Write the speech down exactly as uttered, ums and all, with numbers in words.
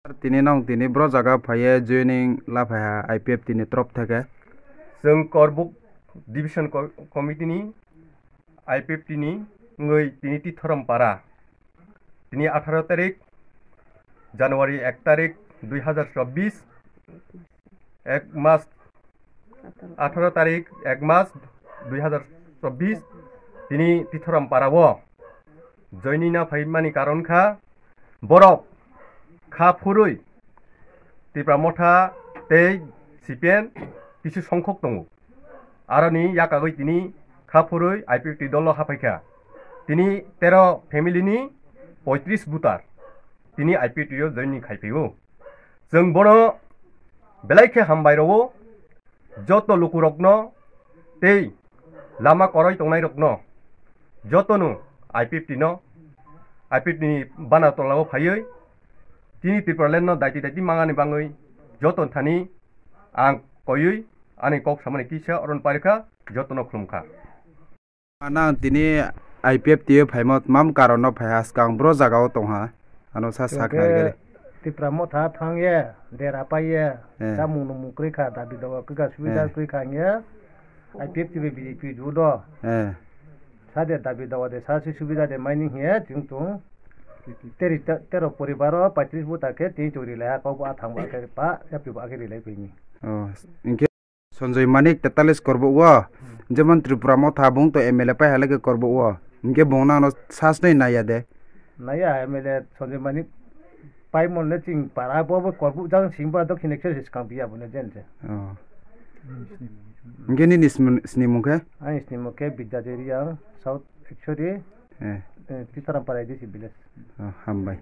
Tini nong tini bro jaga phaiye joining la phaiha I P F T ni trop theke. Chwng Korbuk Division Co-, Committee ni I P F T ni wngwi tini Tithoram para. Tini atharo tarik January ek tarik dui hazar chobbish, ek mas, atharo tarik ek mas dui hazar chobbish, tini Tithoram para o joining na phaimani karon kha borok kha phurwi Tipra Motha tei C P M kisu songkhok tongo. Aroni yakagwi tini kha phurwi I P F T dolo haphaikha. Tini tero family ni poitris voter tini I P F T o joining khai phaio. Chwng bono belai khe hambai rwo, joto lukurokno tei lama koroi tongnairokno jotono I P F T no, I P F T ni bana tolao phaiwi tini Tipraland no daiti daiti mangani bangwi joto thani ang koiwi ani kok samani kisa oron parikha, jotono khulumkha. Nang tini I P F T o phaima tmam karon no phaiha, swkang bro jaga o tongha, ano sa sak nai gari. Tipra Motha thangye, dera paiye, eh, chamung nungmung kwrwi kha, dabi dawa kwkha, subida, eh, kwrwi kha hingye, I P F T bai B J P judo. Eh. Sa de dabi dawa de, sa si subida de maini hingye, chwng tung. Teri te-, tero poribaro, paitris buta khe, tini chori lai ha, kok bo a thang ba khe, pa, yapri ba khe rilai phini. Oh, hingke Sanjoy Manik tetalis korbuk o, hmm, jemon Tripura Motha bung to M L A pai halai khe korbuk o, hingke bung nang no sas noi naiya de. Naiya M L A Sanjoy Manik pai mon le ching para bo bo korbuk jang sing ba dokhin ekso se swkang biya bo ne jen je. Oh. Hingke nini sini mung khe? Ani sini mung khe Bidya Deri ang South Ekchori, eh, eh, Titaram Parai D C village. Oh, hambai.